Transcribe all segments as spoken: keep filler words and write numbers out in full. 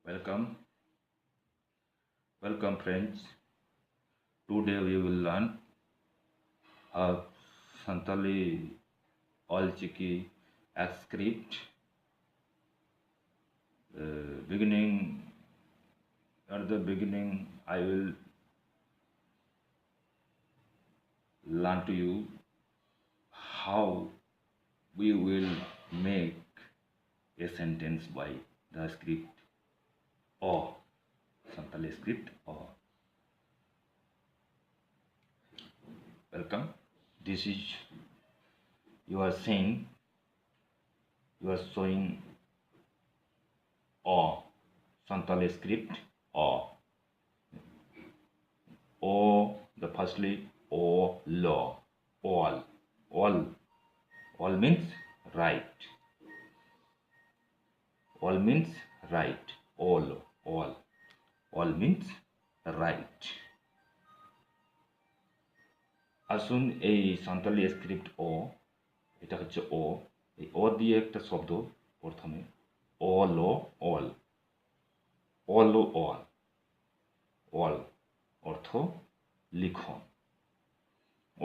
Welcome. Welcome, friends. Today we will learn a Santali Olchiki script. Uh, beginning, at the beginning, I will learn to you how we will make a sentence by the script O, Santali script O. Welcome. This is, you are seeing, you are showing O, Santali script O. O, the firstly, O, lo, all, all, all means right. All means right. All, all, all means right. আসুন, এই Santali script ও, এটা হচ্ছে ও, এই ও দিয়ে একটা শব্দ প্রথমে, all, all, all, all, all অর্থ লিখন।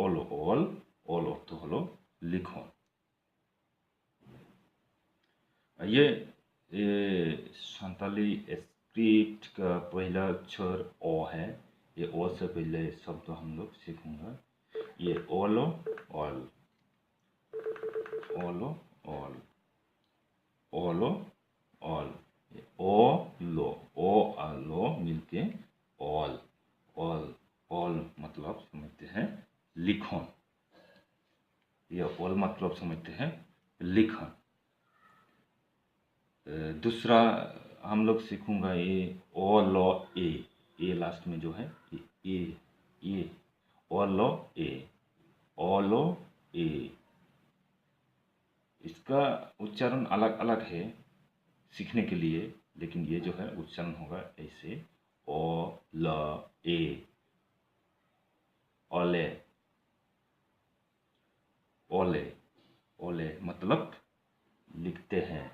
অল, অল, অল অর্থ হলো লিখন। ये, ये संताली स्क्रिप्ट का पहला अक्षर ओ है। ये ओ से पहले शब्द हम लोग सीखूंगा। ये ओलो, ऑल, ओलो, ऑल, ओलो, ऑल। ये ओ, लो, ओ और लो मिलके ऑल, ऑल, ऑल मतलब समझते हैं लिखोन। ये ऑल मतलब समझते हैं लिखन। अ, दूसरा हम लोग सीखूंगा ये ओ लो ए, ए लास्ट में जो है, ये ए, ए, ओ लो ए, ओ लो ए। इसका उच्चारण अलग अलग है सीखने के लिए, लेकिन ये जो है उच्चारण होगा ऐसे, ओ ल ए, ओले, ओले, ओले मतलब लिखते हैं।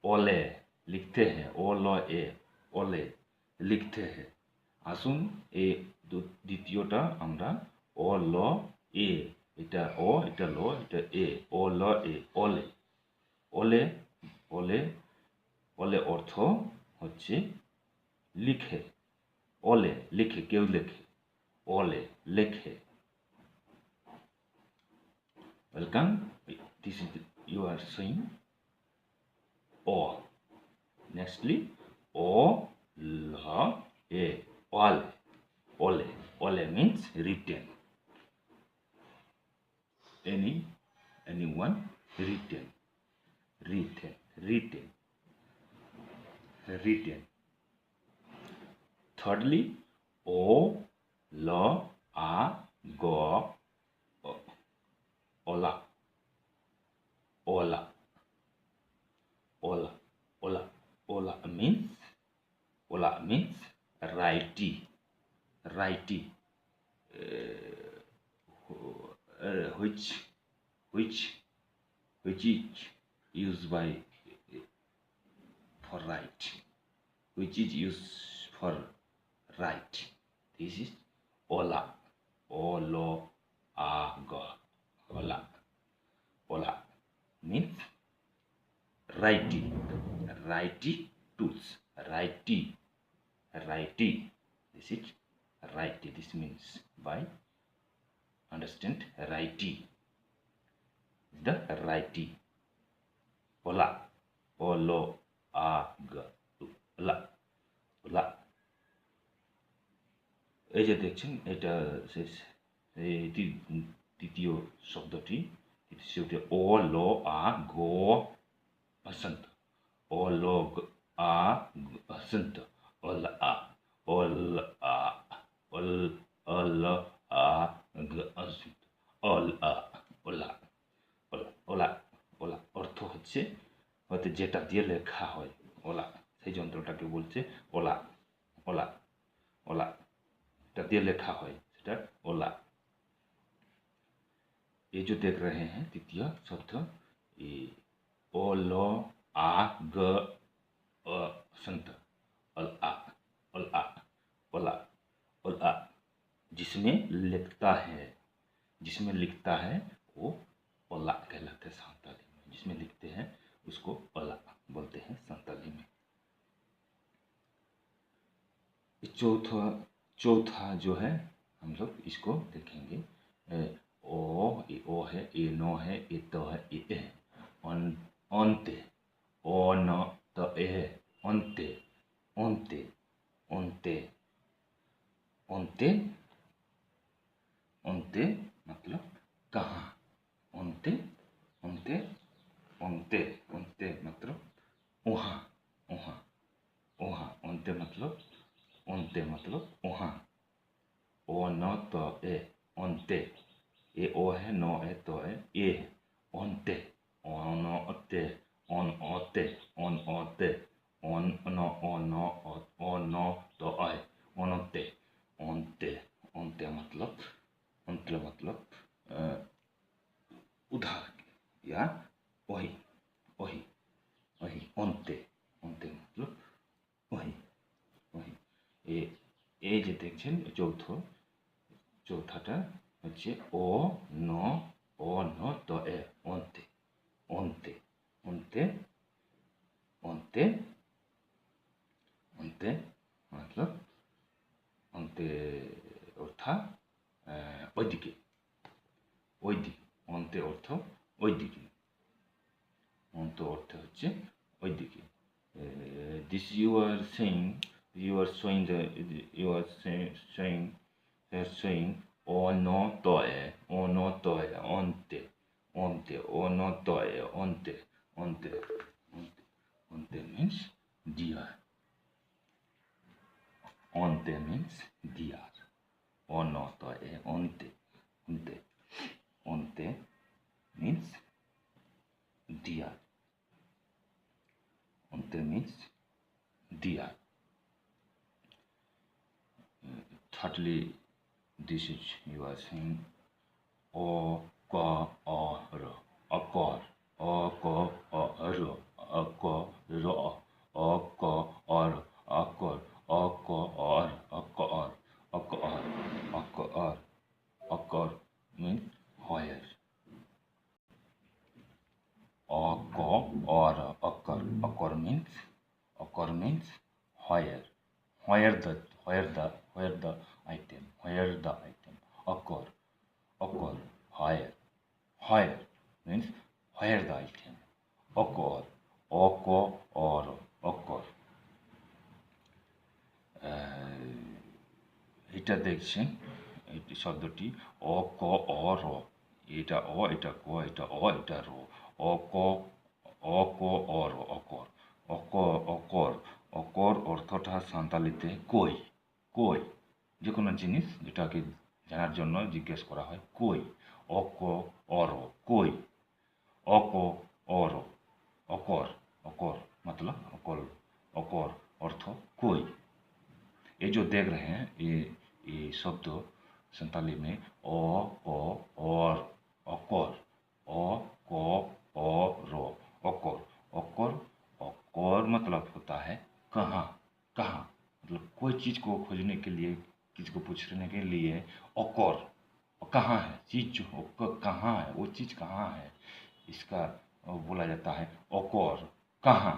ओले, লিখতে হে, অ ল এ, অলে, লিখতে হে। আসুন, এই দু-, দ্বিতীয়টা আমরা অ ল এ, এটা অ, এটা ল, এটা এ, অ ল এ, অলে, অলে, অলে, অলে অর্থ হচ্ছে লিখে, অলে, লিখে, কেউ লেখে, অলে, লেখে। Welcome. This is you are seeing O. Nextly, অ ল এ, অলে। অলে, অলে means written. Any, anyone, written. Written, written, written. Thirdly, অ ল আ গ, অ-, অলা। অলা। অলা। অলা। অলা means, Ola means righty। Righty। Uh, who-, uh, which, which, which is used by, for right, which is used for right. This is অলা। অ ল আ গ। অলা। অলা means righty। Righty tools। Righty। Righty। This is righty। This means by, understand, righty। The righty। অলা। অ ল আ গ। অলা। অলা। এই যে দেখছেন, এটা শেষ, এই তৃ-, তৃতীয় শব্দটি, তৃতীয় শব্দটি অ ল আ গ, অসন্ত। অ ল গ আ গ, অসন্ত। অলা। অলা। অল-, অ ল আ গ, অসন্ত। অলা। অলা। অলা। অলা। অলা অর্থ হচ্ছে হয়তো যেটা দিয়ে লেখা হয়, অলা, সেই যন্ত্রটাকে বলছে অলা। অলা। অলা। এটা দিয়ে লেখা হয়, সেটা অলা। ये जो देख रहे हैं, तृतीय शब्द, ये অ ল আ গ, संत। अल आ, अल आ, अल आ, अल आ, जिसमें लिखता है, जिसमें लिखता है, वो ᱚᱞᱟᱜ कहलाता है संताली में। जिसमें लिखते हैं, उसको ᱚᱞᱟᱜ बोलते हैं संताली में। चौथा, चौथा जो है, हम लोग इसको देखेंगे। ए, ओ, ए, ओ है, ए, नो है, ए, तो है, ए, ए है। ओन, ओनते, ओ, नो, तो, ए है। ओनते, ओनते, ओनते, ओनते, ओनते मतलब कहाँ? ओनते, ओनते, ओनते, ओनते मतलब वहाँ, वहाँ, वहाँ। ओनते मतलब, ओनते मतलब वहाँ। ओ, नो, तो, ए, ओनते। ए, ओ है, नो, ए, तो, ए, ए है। ओनते, ओनोते, ओनोते, ओनोते, ओन, नो, ओनो, ओ, ओनो, तो, ए, ओनोते, ओनते, ओनते मतलब, ओनते मतलब, अ, उधार या वही, वही, वही, ओनते, ओनते मतलब वही, वही। ए, ए যে দেখছেন, চৌথ, চৌথাটা হচ্ছে ও, ন, ও, ন, ত, এ, অন্তে, অন্তে, অন্তে, অন্তে, অন্তে, मतलब, অন্তে অর্থাৎ, আহ, ওইদিকে, ওইদিকে, অন্তে অর্থ ওইদিকে, অন্ত অর্থ হচ্ছে ওইদিকে। Uh, this you are saying, you are showing the, you are say-, showing, you are showing, ono toe, ono toe, onte, onte, ono toe, onte, onte, onte, onte means dear. Onte means dear. Ono toe, onte, onte, onte means dear. Onte means dear. Thirdly, this is you are saying o, ko, o, ro, akor, o, ko, o, ro, akor, ro, o, ko, Occur means where. Where the, where the, where the item, where the item. Occur, occur, where, where means where the item. Occur, অক or, occur. আহ, এটা দেখছেন, এই শব্দটি অ ক অ র। এটা অ, এটা ক, এটা অ, এটা র। অ ক, অ ক অ র, occur। অক, occur, occur অর্থটা সাঁওতালিতে কই, কই। যে কোনো জিনিস যেটাকে জানার জন্য জিজ্ঞেস করা হয়, কই। অ ক অ র, কই। অ ক অ র, occur, occur मतलब occur, occur অর্থ কই। ये जो देख रहे हैं, ये, ये शब्द संताली में অ ক অ র, occur। অ ক অ র, occur। Occur, occur मतलब होता है कहाँ, कहाँ। मतलब कोई चीज़ को खोजने के लिए, किसी को पूछने के लिए occur, और कहाँ है चीज़, जो occur कहाँ है, वो चीज़ कहाँ है, इसका बोला जाता है occur। कहाँ,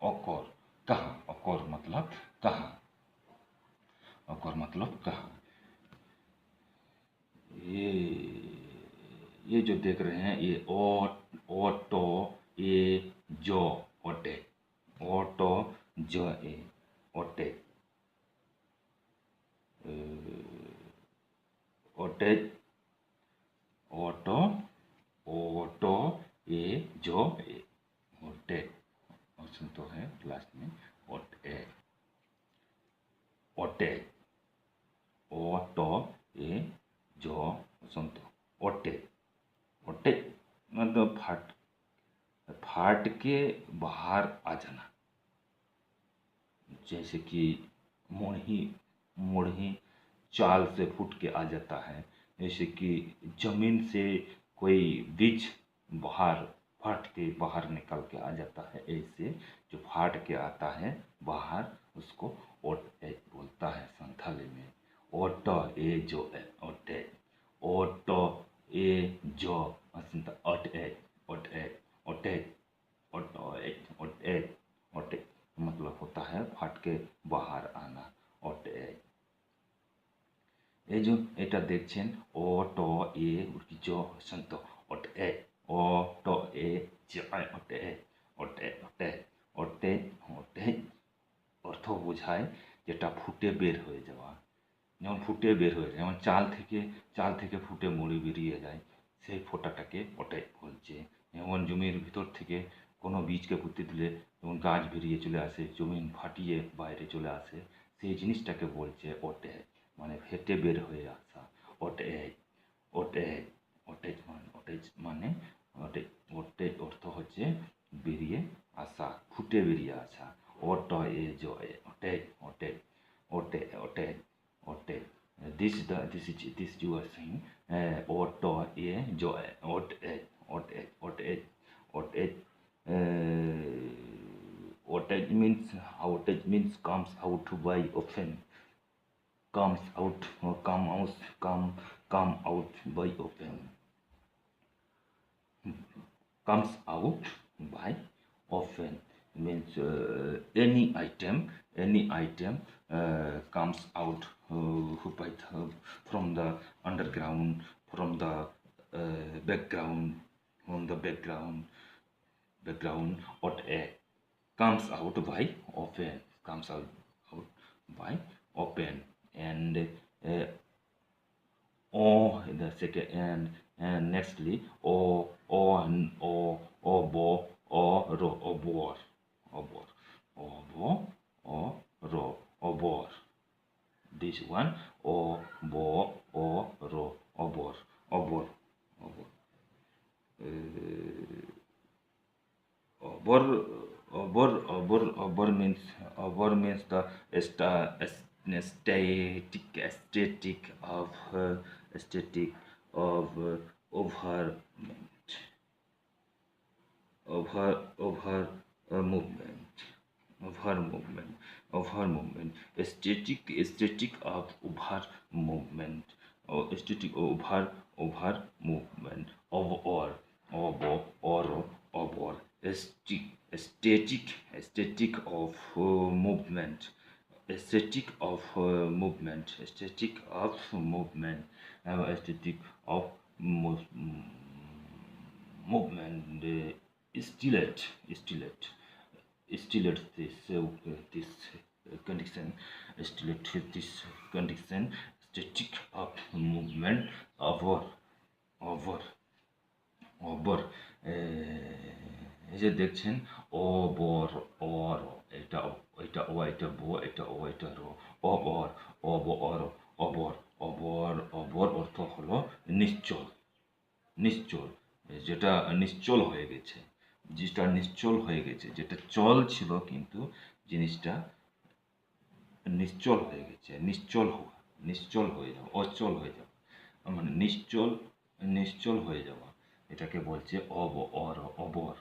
occur, कहाँ। Occur मतलब कहाँ, occur मतलब कहाँ। ये, ये जो देख रहे हैं, ये ओ, ओटो, ए, जो, ओटे। ओटो, जो, ए, ओटे। ए, ओटे, ओटो, ओटो, ए, जो, ए, ओटे। और सुन तो है लास्ट में, ओटे, ओटे। ओटो, ए, जो, सुन तो, ओटे। ओटे मतलब फाट, फाट के बाहर आ जाना। जैसे कि मुढ़ी, मुढ़ी चाल से फूट के आ जाता है, जैसे कि जमीन से कोई बीज बाहर फट के बाहर निकल के आ जाता है, ऐसे जो फाट के आता है बाहर, उसको ओट ए बोलता है संथाली में। ओट ए जो ए, ओटे। ओट ए जो, असंत ओट ए, ओट ए, ओटे। ओट ए, ओट ए, ओटे। मतलब কে বাহার আনা। অটএজ। এই যে এটা দেখছেন, অ ট এ উর্কি জ হসন্ত। অটএজ। অ ট এ জ আ, অটএজ। অটএজ, অটএজ, অটএজ, অটএজ অর্থ বোঝায় যেটা ফুটে বের হয়ে যাওয়া। যেমন ফুটে বের হয়ে যায়, যেমন চাল থেকে, চাল থেকে ফুটে মুড়ি বেরিয়ে যায়, সেই ফোটাটাকে অটএজ বলছে। যেমন জমির ভিতর থেকে কোনো বীজকে পুঁতে দিলে যেমন গাছ বেরিয়ে চলে আসে, জমিন ফাটিয়ে বাইরে চলে আসে, সেই জিনিসটাকে বলছে অটএজ, মানে ফেটে বের হয়ে আসা। অটএজ, অটএজ, অটএজ মানে, অটএজ মানে, অটএজ, অটএজ অর্থ হচ্ছে বেরিয়ে আসা, ফুটে বেরিয়ে আসা। অ ট এ জ এ, অটএজ, অটএজ, অটএজ, অটএজ, অটএজ। This the, this is, this you are saying, uh, অ ট এ জ এ, অটএজ, অটএজ, অটএজ, অটএজ। Uh, অটএজ means, অটএজ means comes out by often, comes out, or come out, come, come out by often, comes out by often means, uh, any item, any item, uh, comes out, uh, by the, from the underground, from the, uh, background, from the background, background, অটএজ comes out by often, comes out, out by often, and, uh, অ, the second, and, and nextly, অ, অ, অ, অব, অর, অবর, অবর, অব, অর, অবর। This one, অব, অর, অবর, অবর, অবর। Uh, অবর, অবর, অবর, অবর means, অবর means the sta-, static, static of, uh, static of, uh, অবর movement, অবর, অবর, uh, movement, অবর movement, অবর movement, static, static of অবর movement, or static অবর, অবর movement, অবর, অব, অর, অবর, static, static, static of uh, movement, static of uh, movement, static of movement, uh, static of mov- movement, uh, stillate, stillate, stillate this, uh, this uh, condition, stillate this condition, static of movement, over, over, over. এই যে দেখছেন, অবর, or, এটা অ, এটা অ, এটা ব, এটা অ, এটা র, অবর, অবর, অবর, অবর, অবর অর্থ হলো নিশ্চল, নিশ্চল, যেটা নিশ্চল হয়ে গেছে, যেটা নিশ্চল হয়ে গেছে, যেটা চল ছিল কিন্তু জিনিসটা নিশ্চল হয়ে গেছে, নিশ্চল হওয়া, নিশ্চল হয়ে যাওয়া, অচল হয়ে যাওয়া, মানে নিশ্চল, নিশ্চল হয়ে যাওয়া, এটাকে বলছে অব অর অবর,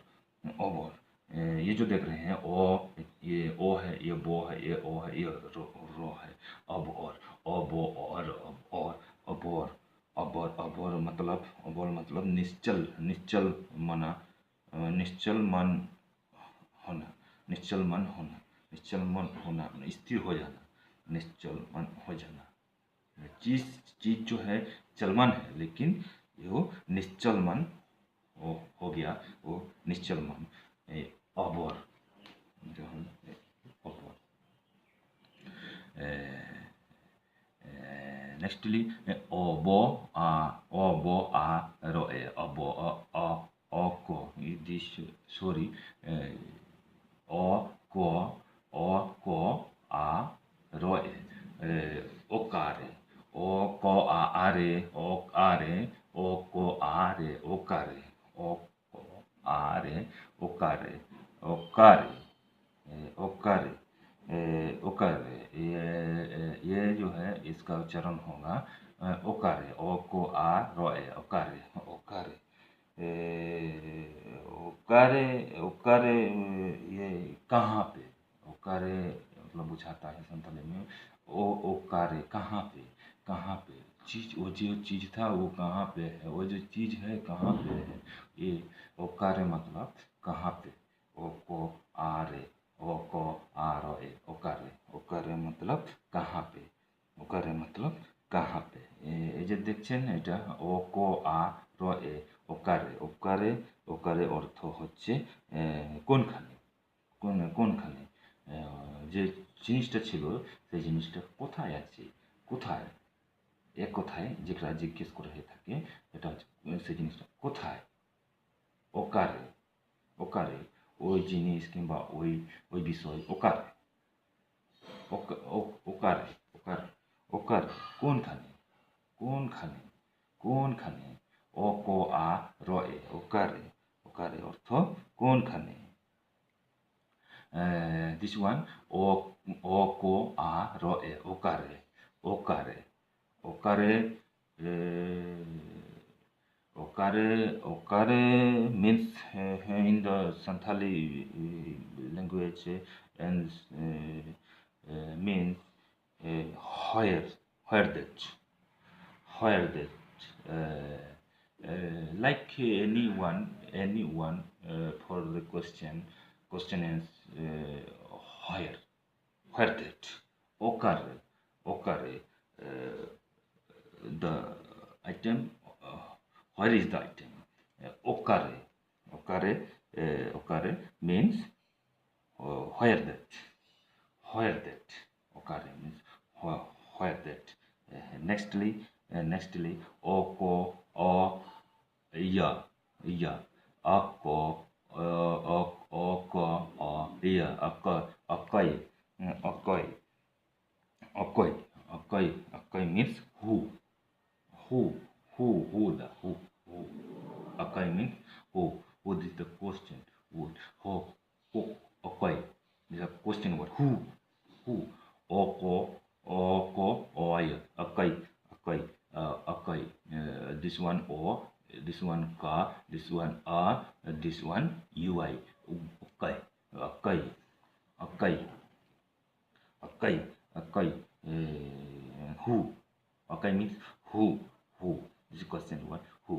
অবর। ये जो देख रहे हैं, ओ, ये ओ है, ये बो है, ये ओ है, ये रो, रो है। अब और, अब और, अब और, अब और, अब और, अब और मतलब, अब और मतलब निश्चल, निश्चल मना, निश्चल मन होना, निश्चल मन होना, निश्चल मन होना, स्थिर हो जाना, निश्चल मन हो जाना। चीज, चीज जो है चलमन है, लेकिन वो निश्चल मन हो, हो गया, वो निश्चल मन। अबर, जो हम अबर। नेक्स्टली, अबो आ, अबो आ, रोए, अबो अ, अ, अको, दिस, सॉरी, अ, अको, अको आ, रोए, अ, ओकारे, अको आ, आरे, ओकारे, अको आरे, ओकारे, अको आरे, ओकारे, ओकारे, ए, ओकारे, ए, ओकारे। ये, ए, ये जो है, इसका उच्चारण होगा, अ, ओकारे, ओ को आ, रो ए, ओकारे, ओकारे। ए, ओकारे, ओकारे, ये कहाँ पे? ओकारे मतलब बुझाता है संथाली में। ओ, ओकारे, कहाँ पे? कहाँ पे? चीज, वो जो चीज था, वो कहाँ पे है? वो जो चीज है, कहाँ पे है? ये ओकारे मतलब कहाँ पे? ᱚ ᱠᱚ ᱟ ᱨᱮ, ᱚ ᱠᱚ ᱟ ᱨᱚ ᱮ, ᱚᱠᱟᱨᱮ, ᱚᱠᱟᱨᱮ ᱢᱚᱛᱞᱚᱵ ᱠᱟᱦᱟᱸ ᱯᱮ, ᱚᱠᱟᱨᱮ ᱢᱚᱛᱞᱚᱵ ᱠᱟᱦᱟᱸ ᱯᱮ। এ, এই যে দেখছেন, এটা ও ক আ র এ, ওকারে, ওকারে, ওকারে অর্থ হচ্ছে এ, কোনখানে, কোন, কোনখানে। এ, যে জিনিসটা ছিল, সেই জিনিসটা কোথায় আছে, কোথায়, এক কথায় যেটা জিজ্ঞেস করে হয়ে থাকে, এটা হচ্ছে সেই জিনিসটা কোথায়, ওকারে, ওকারে, ওই জিনিস কিংবা ওই, ওই বিষয়, ওকারে, ওকা-, ও-, ওকারে, ওকারে, ওকারে, কোনখানে, কোনখানে, কোনখানে, ও ক আ র এ, ওকারে, ওকারে অর্থ কোনখানে। এ, this one, ও, ও ক আ র এ, ওকারে, ওকারে, ওকারে, এ, ওকারে, ওকারে means, A, in the Santali, A, language, A, and, A, A, means, A, where, where that, where that, A, A, like anyone, anyone, A, for the question, question is, A, where, where that, ওকারে, ওকারে, A, the item, A, where is the item, A, ওকারে, ওকারে, A, ওকারে means, O, where that, where that, ওকারে means wh-, where that। A, nextly, A, nextly, ও ক অ ইয়া, ইয়া, অ ক, অ, অ, অ ক অ ইয়া, অক-, অকই, উম, অকই, অকই, অকই, অকই means who, who, who, who, the who, who, অকই means who, who, this is the question, who, who, who, অকই, this is a question word, who, who, অ ক, অ ক অ ইয়া, অকই, অকই, আ, অকই, আ, this one অ, this one কা, this one আ, this one ইউ আই, অকই, অকই, অকই, অকই, অকই, এ, who, অকই means who, who, this is question word, who,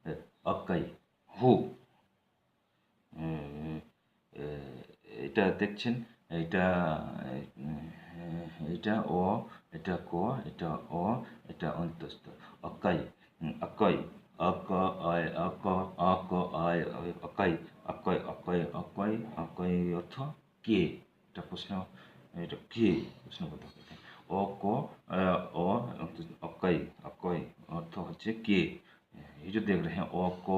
এ, অকই, who, এ, এ, এটা দেখছেন, এটা, এ, এটা অ, এটা ক, এটা অ, এটা অন্তস্থ। অকাই, উম, অকাই, অক, অয়, অক, অক, অয়, অয়, অকাই, অকয়, অকয়, অকয়, অকয় অর্থ কে? এটা প্রশ্ন, এটা কে? প্রশ্ন করতে হবে। অ, ক, আ, অ, অকাই, অকয় অর্থ হচ্ছে কে। ये जो देख रहे हैं, অ, ক,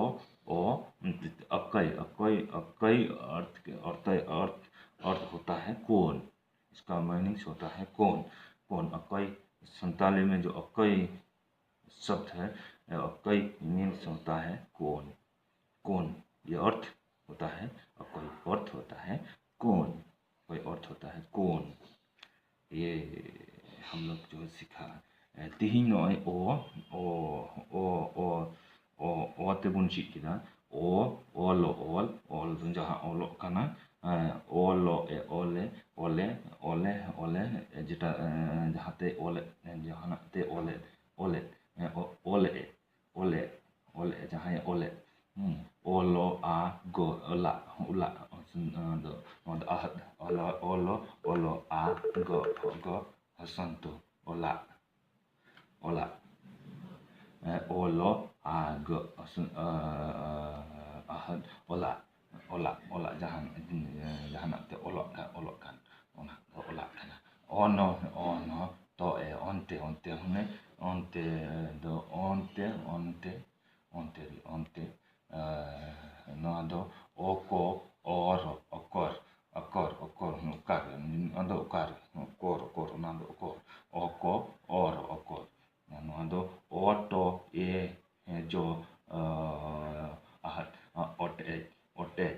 অ, উম, অকাই, অকয়, অকয় अर्थ, अर्थ, अर्थ, अर्थ होता है कौन। इसका मीनिंग्स होता है कौन। कौन, अकई, संताली में जो अकई शब्द है, अकई मीन्स होता है कौन। कौन, ये अर्थ होता है, अकई अर्थ होता है कौन। कोई अर्थ होता है कौन। ये हम लोग जो है सीखा। ᱛᱤᱦᱤᱧ ᱱᱚᱜᱼᱚᱭ ᱚ, ᱚ, ᱚ, ᱚ, ᱚ, ᱚ ᱛᱮᱵᱚᱱ ᱪᱮᱫ ᱠᱮᱫᱟ᱾ ᱚ, ᱚᱞᱚ, ᱚᱞ, ᱚᱞ ᱫᱚ ᱡᱟᱦᱟᱸ ᱚᱞᱚᱜ ᱠᱟᱱᱟ, ᱮ, ᱚᱞᱚ, ᱮ, ᱚᱞᱮ, ᱚᱞᱮ, ᱚᱞᱮ, ᱚᱞᱮ, ᱡᱮᱴᱟ, ᱮ, ᱡᱟᱦᱟᱸᱛᱮ ᱚᱞᱮᱫ, ᱡᱟᱦᱟᱱᱟᱜ ᱛᱮ ᱚᱞᱮᱫ, ᱚᱞᱮᱫ, ᱮ, ᱚ-, ᱚᱞᱮᱫ ᱮ, ᱚᱞᱮᱫ, ᱚᱞᱮᱫ, ᱡᱟᱦᱟᱸᱭᱮ ᱚᱞᱮᱫ᱾ ᱦᱩᱸ᱾ ᱚᱞᱚ, ᱟ, ᱜᱚ, ᱚᱞᱟᱜ, ᱚᱞᱟᱜ, ᱚᱱᱟ ᱫᱚ, ᱱᱚᱣᱟ ᱫᱚ ᱟᱦᱟᱫ, ᱚᱞᱚ, ᱚᱞᱚ, ᱚᱞᱚ, ᱟ, ᱜᱚ, ᱜᱚ, ᱦᱚᱥᱚᱱᱛᱩ, ᱚᱞᱟᱜ᱾ ᱚᱞᱟᱜ᱾ ᱮ, ᱚᱞᱚ, ᱟ, ᱜᱚ, ᱟᱥᱩ-, ᱟ, ᱟ, ᱟᱦᱟᱫ, ᱚᱞᱟᱜ᱾ ᱚᱞᱟᱜ, ᱚᱞᱟᱜ, ᱡᱟᱦᱟᱱ, ᱡᱟᱦᱟᱱᱟᱜ ᱛᱮ ᱚᱞᱚᱜ ᱠᱷᱟᱱ, ᱚᱞᱚᱜ ᱠᱷᱟᱱ, ᱚᱱᱟ ᱫᱚ ᱚᱞᱟᱜ ᱠᱟᱱᱟ᱾ ᱚᱱᱚ, ᱚᱱᱚ, ᱛᱚ, ᱮ, ᱚᱱᱛᱮ, ᱚᱱᱛᱮ, ᱦᱩᱱᱮ, ᱚᱱᱛᱮ ᱫᱚ, ᱚᱱᱛᱮ, ᱚᱱᱛᱮ, ᱚᱱᱛᱮ ᱨᱮ, ᱚᱱᱛᱮ, ᱮ, ᱱᱚᱣᱟ ᱫᱚ ᱚ, ᱠᱚ, ᱚᱨ, ᱚᱠᱚᱨ, ᱚᱠᱚᱨ, ᱚᱠᱚᱨ, ᱚᱠᱟᱨᱮ, ᱱᱚᱣᱟ ᱫᱚ ᱚᱠᱟᱨᱮ, ᱚᱠᱚᱨ, ᱚᱠᱚᱨ, ᱚᱱᱟ ᱫᱚ ᱚᱠᱚᱨ, ᱚ, ᱠᱚ, ᱚᱨ, ᱚᱠᱚᱨ᱾ ᱱᱚᱣᱟ ᱫᱚ ᱚ, ᱴᱚ, ᱮ, ᱦᱮᱸ, ᱡᱚ, ᱟ, ᱟᱦᱟᱨ, ᱟ, ᱚᱴᱮᱡ, ᱚᱴᱮᱡ,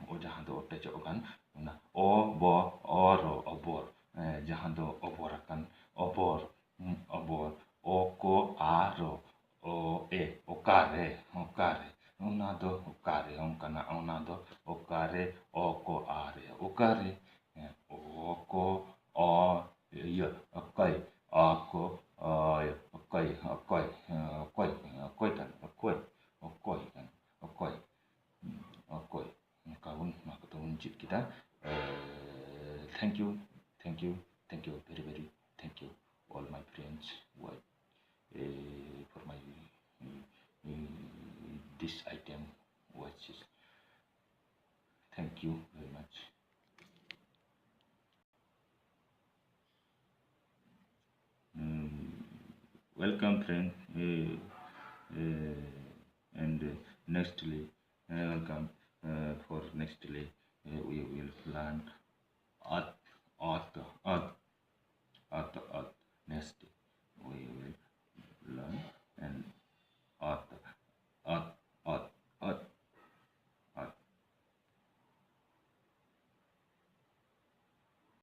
ᱚ, ᱡᱟᱦᱟᱸ ᱫᱚ ᱚᱴᱮᱡᱚᱜ ᱠᱟᱱ, ᱚᱱᱟ ᱚ, ᱵᱚ, ᱚ, ᱨᱚ, ᱚᱵᱚᱨ, ᱮ, ᱡᱟᱦᱟᱸ ᱫᱚ ᱚᱵᱚᱨ ᱟᱠᱟᱱ, ᱚᱵᱚᱨ, ᱦᱩᱸ, ᱚᱵᱚᱨ, ᱚ, ᱠᱚ, ᱟ, ᱨᱚ, ᱚ, ᱮ, ᱚᱠᱟᱨᱮ, ᱚᱠᱟᱨᱮ, ᱚᱱᱟ ᱫᱚ ᱚᱠᱟᱨᱮ, ᱚᱱᱠᱟᱱᱟᱜ, ᱚᱱᱟ ᱫᱚ ᱚᱠᱟᱨᱮ, ᱚ, ᱠᱚ, ᱟ, ᱨᱮ, ᱚᱠᱟᱨᱮ, ᱦᱮᱸ, ᱚ, ᱠᱚ, ᱚ, ᱤᱭᱟᱹ, ᱚᱠᱚᱭ, ᱚ, ᱠᱚ, ᱚᱭ, ᱚᱠᱚᱭ, ᱚᱠᱚᱭ, ᱚᱠᱚᱭ, ᱚᱠᱚᱭ ᱠᱟᱱᱟ, ᱚᱠᱚᱭ, ᱚᱠᱚᱭ ᱠᱟᱱᱟ, ᱚᱠᱚᱭ, ᱦᱩᱸ, ᱚᱠᱚᱭ, ᱚᱱᱠᱟ ᱵᱚᱱ, ᱱᱚᱣᱟ ᱠᱚᱫᱚ ᱵᱚᱱ ᱪᱮᱫ Thank you, thank you, thank you very, very, thank you, all my friends, who are, uh, for my, uh, uh, this item watches. Thank you very much. Um, welcome, friend, uh, uh, and uh, nextly, uh, welcome uh, for nextly. Uh, we will learn art